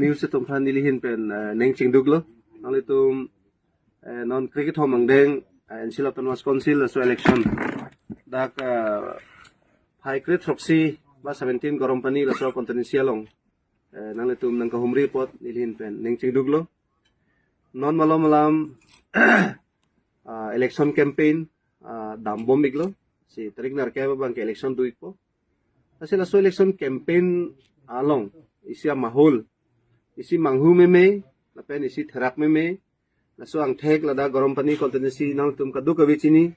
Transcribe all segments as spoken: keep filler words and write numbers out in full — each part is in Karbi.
News atum aphan neli ahin pen eh, neng chingduklo. Nanglitum eh, non krekethom angdeng eh, N C Hills Autonomous Council laso election dak eh, phai kre throksi ba seventeen Garampani laso constituency along eh, nanglitum nangkahumri apot neli ahin pen neng chingduklo. Non malom alam ah, election campaign ah, dambom iklo. Si tarik nerkep abangke election do ikpo. Lasi laso election campaign along isi amahol, isi manghu meme, lapen isi therak meme. Laso angthek ladak Garampani constituency nangtum kadokave chini.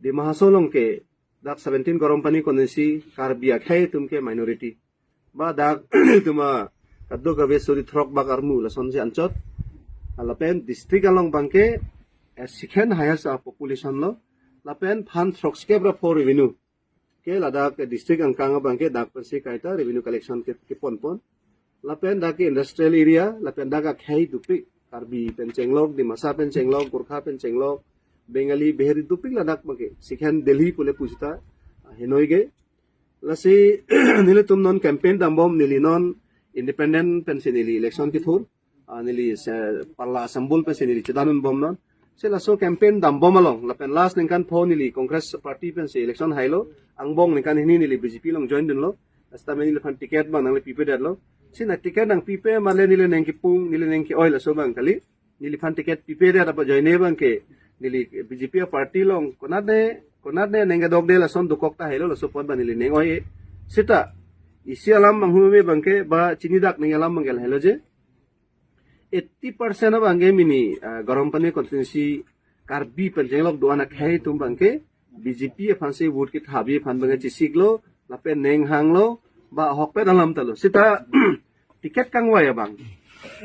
Dima Hasao along ke dak seventeen Garampani constituency Karbi akhei atum ke minority. Ba dak tuma kadokave suri throk bak armu lasonsi anchot. Lapen district along abangke eh, second highest ah, population lo. Lapen phan throksi kep ra pho revenue ke ladak district angkang abangke dak pensi kaita revenue collection ke keponpon. Lapen dak ke industrial area, lapen dak akhei dopik, Karbi pen chenglok, Dimasa pen chenglok, Gorkha pen chenglok, Bengali, Bihari dopik ladak abangke second Delhi pule pu seta ah, henoi ke. Lasi nelitum non campaign dambom, neli non independent pensi neli election kethur. Ah, neli se pala asambul pensi neli chedan-unbom non. Si laso campaign dambom along lapen last ningkan pho neli Congress party pensi election hailo. Angbong ningkan hini neli B J P along join dunlo. Lasi tame neliphan ticket abang nangli pipedetlo. Si na ticket nangpipe male neli neng kipung, neli neng ke-oi laso abang kali. Neliphan ticket pipedet apot ajoine abangke neli B J P party along konatne konatne neng kedokde lason dokok ta hailo, laso apot abang neli neng-oi. Seta isi alam manghu meme abangke ba chinidak neli alam abangke lahelo je eighty percent abangke mini ah, Garampani constituency Karbi pen chenglok do-an akhei atum abangke B J P aphansi vote kethapji aphan abangke chesiklo, lapen neng hanglo, ba ahokpet alam ta lo. Seta ticket kangvai abang,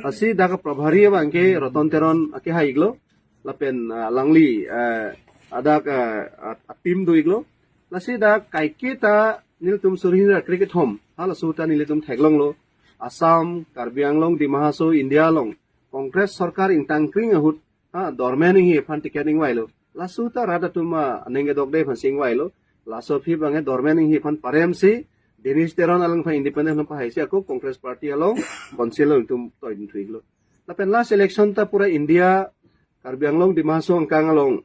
lasi dak Prabhari abangke Ratan Teron akehai iklo, lapen ah, alangli eh, adak eh, a- a-team do iklo. Lasi dak kaiketa nelitum suri hini ra krekethom halaso ta nelitum theklonglo. Assam, Karbi Anglong, Dima Hasao, India along Congress sorkar ingtangkring ahut ha dormen inghi aphan ticket ingvailo. Laso ta rat atum aneng kedokde aphansi ingvailo. Laso aphi abangke dormen inghi aphan paremsi Denish Teron alangphan independent along pahaisi ako Congress party along council along itum toidun thuiklo. Lapen last election ta pura India, Karbi Anglong, Dima Hasao angkang along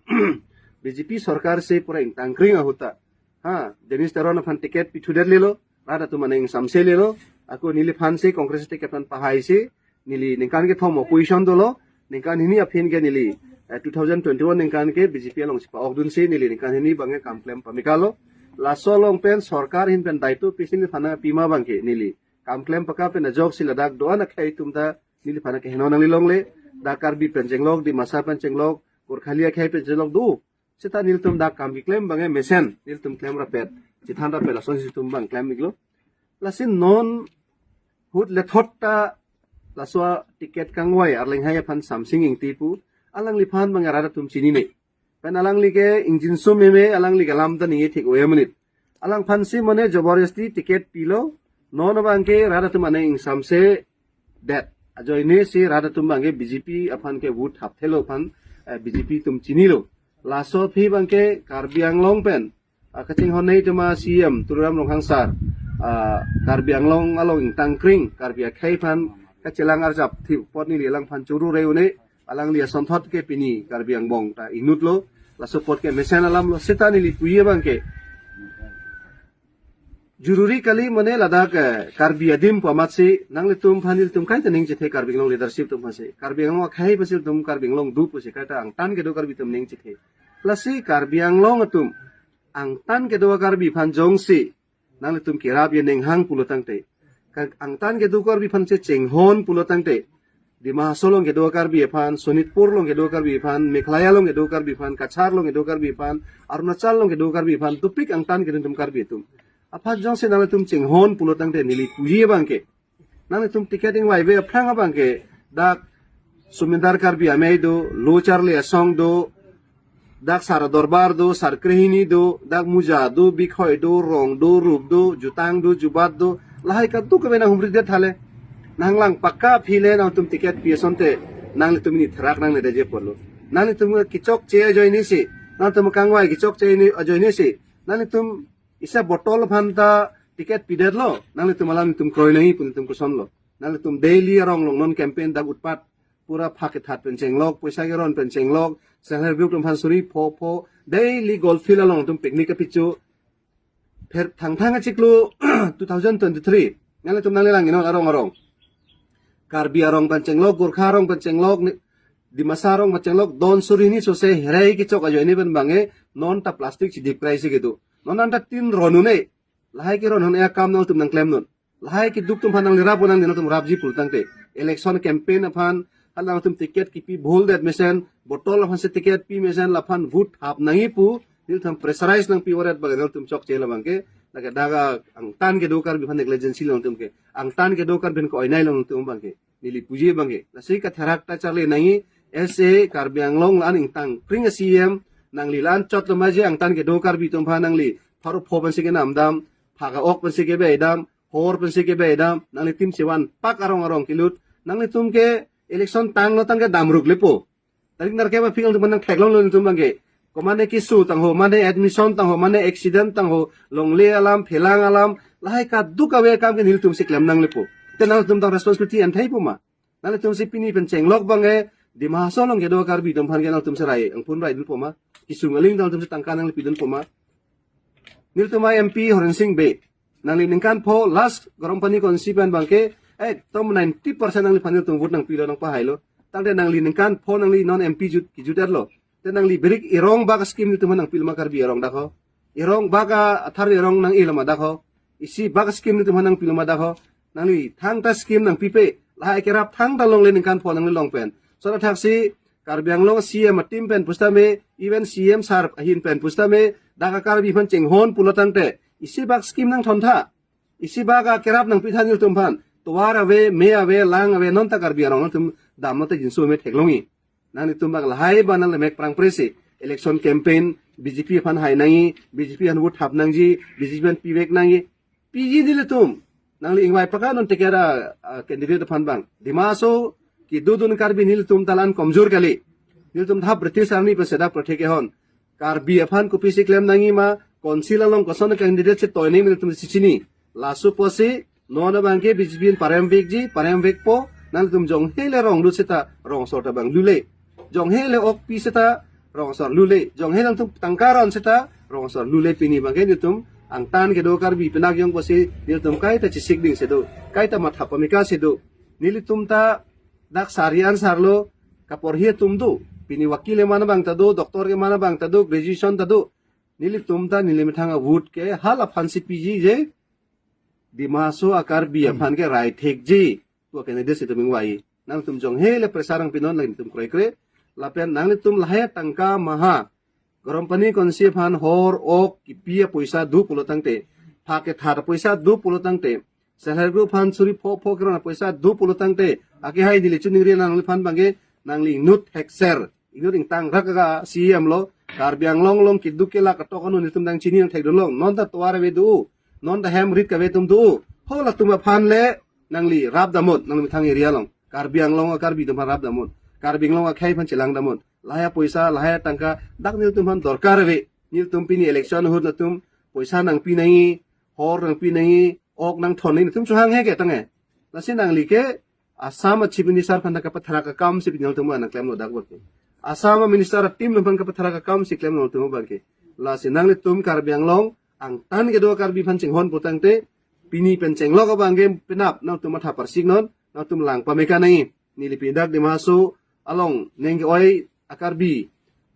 B J P sorkar si pura ingtangkring ahut ta ha Denish Teron aphan ticket pithudetlelo, rat atum aneng ingsamselelo. Ako neliphansi Congress ticket aphan pahaisi neli ningkan kethom opposition dolo, ningkan hini aphi ke neli eh, two thousand twenty-one ningkan ke B J P alongsi pa-okdunsi neli ningkan hini abangke kam klem pamekalo. Laso along pen sorkar ahin pen daito pisi neliphan nangpima abangke neli kam klem paka pen ajoksi ladak do-an akhei atum ta neliphan nangkeheno nanglelongle. Dak Karbi pen chenglok, Dimasa pen chenglok, Gorkhali akhei pen chenglok do. Seta nelitum dak kam keklem abangke mesen nelitum klem rapet, chethan rapet lasonsi itum abang klem iklo. Lasi non ahut lethot ta laso ticket kangvai Arleng Hai aphan Samsing Ingti pu, alangliphan abangke rat atum chinine. Pen alangli ke ingjinso meme, alangli ke alam ta ningje thik-oi amonit. Alangphansi mane jabardasti ticket pilo, non abangke rat atum aneng ingsamse det. Ajoine si rat atum abangke B J P aphan ke vote thapthelo aphan eh, B J P atum chinilo. Laso aphi abangke Karbi Anglong pen ah, kachinghon nei tema C M Tuliram Ronghang sir ah, Karbi Anglong along ingtangkring Karbi akhei aphan kachelang arjap thip apot neli alangphan churu re-un-e. Alangli asonthot ke pini Karbi angbong ta inutlo. Laso apot ke mesen alam lo, seta neli puji abangke joruri kali mane ladak eh, Karbi adim pu amatsi nanglitum aphan nelitum kaita neng chethe, Karbi Anglong leadership atum aphansi, Karbi Anglong akhei aphansi, itum Karbi Anglong do pusi kaita angtan kedo Karbi atum neng chethe. Lasi Karbi Anglong atum angtan kedo Karbi aphan jongsi nanglitum kerap ye neng hang pulo tangte, ka- angtan kedo Karbi aphansi chinghon pulo tangte, Dima Hasao along kedo Karbi aphan, Sonitpur along kedo Karbi aphan, Meghalaya along kedo Karbi aphan, Cachar along kedo Karbi aphan, Arunachal along kedo Karbi aphan, dopik angtan kedo atum Karbi atum aphan jongsi nanglitum chinghon pulo tangte neli puji abangke nanglitum ticket ingvaive aphrang abangke dak Sumindar Karbi Amei do, Lo Charli Asong do, dak Sar Dorbar do, Sar Krehini do, dak Muja do, Bikhoi do, Rong do, Rup do, Jutang do, Jubat do, lahai kadokave nanghumri det thale. Nanglang pakka aphi le nangtum ticket pi asonte nanglitum ini therak nangledetji apotlo. Nanglitum kechokche ajoinesi, nangtum kangvai kechokche ajoinesi nanglitum isi bottle aphan ta ticket pidetlo, nanglitum alam itum kroi nangji pu nelitum kosonlo. Nanglitum daily arong along non campaign dak utpat, pura phak kethat pen chenglok, poisa keron pen chenglok, self help group atum aphan suri pho pho, daily golf field along atum picnic kapichu. Pher thangthang achiklo two thousand twenty-three. Nanglitum nangli lang non arong arong. Karbi arong pen chenglok, Gorkha arong pen chenglok, ni-, Dimasa arong pen chenglok, don suri ni sose herai kechok ajoine pen abangke, non ta plastic chidip krai si kedo. Non anta tin ron un-e. Lahai keron un-e akam nangtum nangklem non. Lahai keduk atum aphan nangli rap nang nangtum rapji pulo tangte. Election campaign aphan, hal nangtum ticket kipi bhul det mesen, botol aphan si ticket pi mesen, laphan vote hap nangji pu, nelitum pressurize nangpi oret bang nangtum chokche la abangke, lake daga angtan kedo Karbi aphan negligence lo nangtum ke, angtan kedo Karbi aphan ke oinai lo nangtum abangke, neli puji abangke. Lasi katherak ta charli nangji, S A Karbi Anglong la-an ingtang kring C M, nangli la-an chot lo maji angtan kedo Karbi atum aphan nangli, pharo pho pensi kenam dam, phaka ok pensi kebe dam, hor pensi kebe dam, nangli tim chevan pak arong arong kelut, nanglitum ke election tanglo tangke damruk lepo. Tarik nerkep aphi nangtum nangtheklong lo nangtum abangke. Komane keso tangho, mane admission tangho, mane accident tangho, longle alam, phelang alam, lahai kaduk ave akam ke nelitum si klem nang lepo. Te nangtum tang responsibility enthai pu ma. Nanglitum si pini pen chenglok abangke, Dima Hasao along kedo Karbi atum aphan ke nangtum si rai, angpun rai dun po ma. Kesung aling nangtum si tangka nangli pidun po ma. Nelitum a M P Horen Sing Bey. Nangli ningkan pho last Garampani constituency pen abangke, ekdom ninety percent nangliphan nelitum vote nangpilo nangpahailo. Tangte nangli ningkan pho nangli non M P jut, kijut etlo. Te nangli birik erong bak scheme nelitum aphan nangpilo ma Karbi arong dak ho. Erong bak a athar erong nang-elo ma dak ho. Isi bak scheme nelitum aphan nangpilo ma dak ho. Nangli thangta scheme nangpipe. Lahai kerap thangta longle ningkan pho nangli long pen. Sora thaksi Karbi Anglong C M a team pen pusitame, even C M sir ahin pen pusitame, dak a Karbi aphan chinghon pulo tangte, isi bak scheme nangthontha. Isi bak a kerap nangpitha nelitum aphan. Tovar ave, me ave, lang ave, non ta Karbi arong nangtum damlo te jinso me theklongji. Nanglitum bak lahai ba nanglemek prang presi. Election campaign, B J P aphan hai nangji, B J P aphan vote hap nangji, B J P aphan pivek nangji. Piji nelitum. Nangli ingvai paka non ticket a, a, candidate aphan abang. Dima Hasao kedodun Karbi nelitum ta la-an komjor kali. Nelitum thap British army pen sedak protect ehon. Karbi aphan kopisi klem nangji ma, council along koson candidate si toi nangji nelitum si chini. Laso apotsi, non abangke B J P parem vekji, parem vekpo, nangtum jonghe le rong lut seta, rong asor ta abang lule. Jonghe le ok pi seta, rong asor lule. Jonghe nangtum tangka ron seta, rong asor lule pini abangke nelitum angtan kedo Karbi penak jong apotsi nelitum kaita chesik ding si do, kaita matha pameka si do. Nelitum ta dak sari ansarlo, kaporhi atum do. Pini wakil keman abang ta do, doctor keman abang ta do, graduation ta do. Nelitum ta neli methang a vote ke hala aphan si piji je, Dima Hasao a Karbi aphan ke rai thekji pu candidate si itum ingvai. Nangtum jonghe le pressure nangpinon, nangtum kroikre. Lapen nanglitum lahai tangka maha Garampani constituency aphan hor ok kipi a poisa do pulo tangte, phak kethat a poisa do pulo tangte, self help group aphan suri pho pho keron a poisa do pulo tangte, akehai neli chuningri nangliphan abangke, nangli inut hekser, inut ingtang rak a C M lo, Karbi Anglong along keduk kelak atok anu nelitum nangchini nangthekdun long, non ta tovar ave do, non ta hem rit kave atum do. Ho latum aphan le nangli rap damnon, nangli methang area along. Karbi Anglong a Karbi atum aphan rap damnon. Karbi Anglong akhei aphan chelang damnon. Lahai poisa, lahai tangka, dak nelitum aphan dorkar ave. Nelitum pini election ahut latum poisa nangpi nangji, hor nangpi nangji, ok nangthon nangji, nelitum chohang he ke tangte. Lasi nangli ke Assam a Chief Minister aphan kapatherak akam si pini nangtum nangklemlo dak bor ke. Assam a Minister a team aphan kapatherak akam si klemlo nangtum abangke. Lasi nanglitum Karbi Anglong angtan kedo Karbi aphan chinghon pulo tangte, pini pen chenglok abangke penap nangtum matha parsiknon, nangtum lang pameka nangji. Neli pini dak Dima Hasao along ning ke-oi a Karbi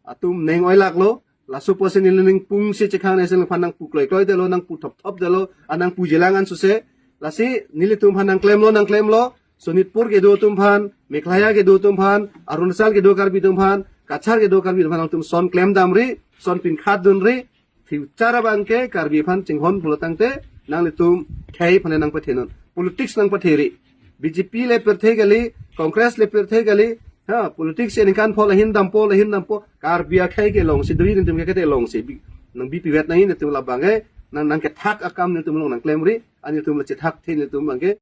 atum ning oilaklo, laso apotsi neli ning pung si chekhang nesi nangphan nangpu kloi kloi detlo, nangpu thop thop detlo, a nangpu jilang an suse. Lasi nelitum aphan nangklemlo, nangklemlo, Sonitpur kedo atum aphan, Meghalaya kedo atum aphan, Arunachal kedo Karbi atum aphan, Cachar kedo Karbi atum aphan nangtum son klem damri, son pinkhat dunri, future abangke Karbi aphan chinghon pulo tangte, nanglitum khei aphan nangpathenon. Politics nangpatheri. B J P le pirthe kali, Congress le pirthe kali, ha, politics e ningkan pho lahin dampo, lahin dampo, Karbi akhei ke longsi, dui nelitum ke kete longsi, bi-, nangbipi vet nangji nelitum labangke, nang, nangkethak akam nelitum along nangklemri, an nelitum le chethak the nelitum abangke,